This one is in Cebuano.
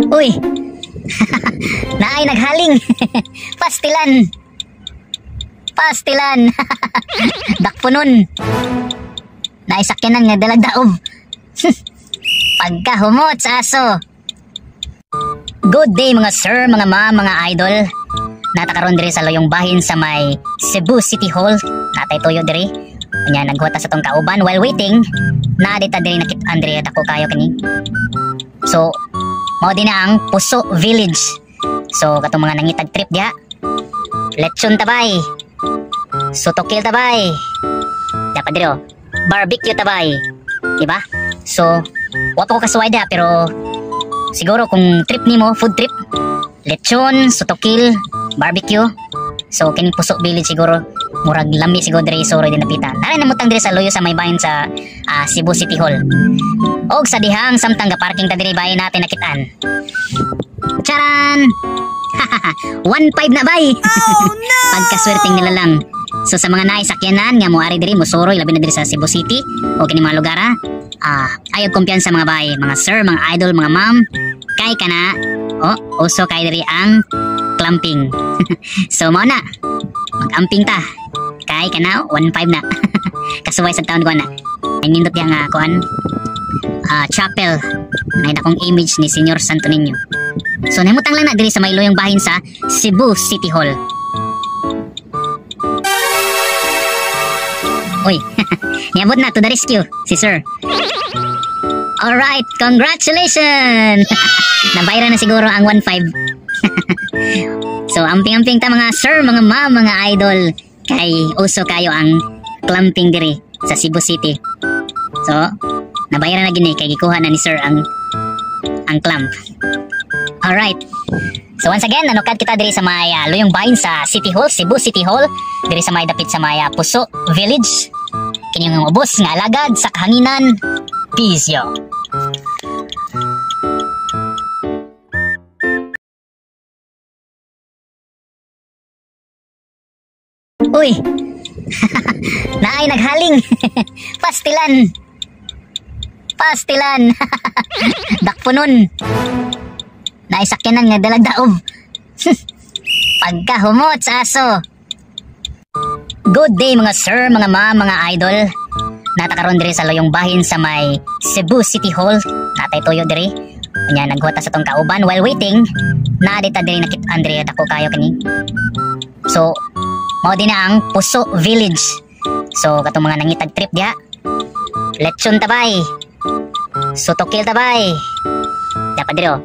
Uy! Naay naghaling. Pastilan. Pastilan. Dakpunon. Naay sakyanan nga dalag daob. Pagkahumot sa aso. Good day, mga sir, mga ma'am, mga idol. Nata karon diri sa Luyong Bahin sa may Cebu City Hall. Natay tuyo diri. Unya naghuwat sa tong kauban while waiting. Naa dita diri nakit-an diri, dako kayo kani. So, mao din na ang Puso Village. So, katong mga nangitag trip diha. Lechon tabay. Sutokil tabay. Dapat diri oh. Barbecue tabay. Diba? So, wa pa ko kasuway diha, pero siguro kung trip nimo, food trip, lechon, sutokil, barbecue. So kining Puso Village siguro murag lami siguro diri suroy din napita. Nara namutang diri sa luyo sa may bahin sa Cebu City Hall. Og sa dihang samtang ga parking ta diri bahin natin nakitaan. Charan! 1.5 na bay. Oh no! Pagkaswerteng nila lang. So sa mga naay sakyanan nga moari diri mosuroy, labi na diri sa Cebu City o kini mga lugar ayaw kumpiyansa, mga bay, mga sir, mga idol, mga ma'am, kay kana oh, uso kay diri ang clamping. So mao na. Mag-amping ta. Kay kana 1.5 na. Kasuway sa taon ko na. Ay nindot yang kuan chapel. May akong image ni Senyor Santo Niño. So nahimutang lang na diri sa may luyong bahin sa Cebu City Hall. Uy, niabot na to the rescue si sir. Alright, congratulations! Nabayra na siguro ang 1.5. So, amping-amping ta, mga sir, mga ma'am, mga idol. Kay uso kayo ang clamping diri sa Cebu City. So, nabayra na gini kay gikuha na ni sir ang clamp. Alright. So once again, nanukad kita diri sa may Luyong Bahin sa City Hall, Cebu City Hall, diri sa may dapit sa may Puso Village. Kini ang ubos nga alagad sa kahanginan. Peace yo. Uy! Naay naghaling. Pastilan. Pastilan. Dakpunon. Naay sakyanan nga dalag daob. Pagkahumot sa aso. Good day, mga sir, mga ma'am, mga idol. Nata karon diri sa Luyong Bahin sa may Cebu City Hall. Natay tuyo diri. Unya naghuwat sa tong kauban while waiting. Naa dita diri nakit-an diri, dako kayo kani. So, mao din na ang Puso Village. So, katong mga nangitag trip diha. Lechon tabay. Sutokil tabay. Dapat diri oh.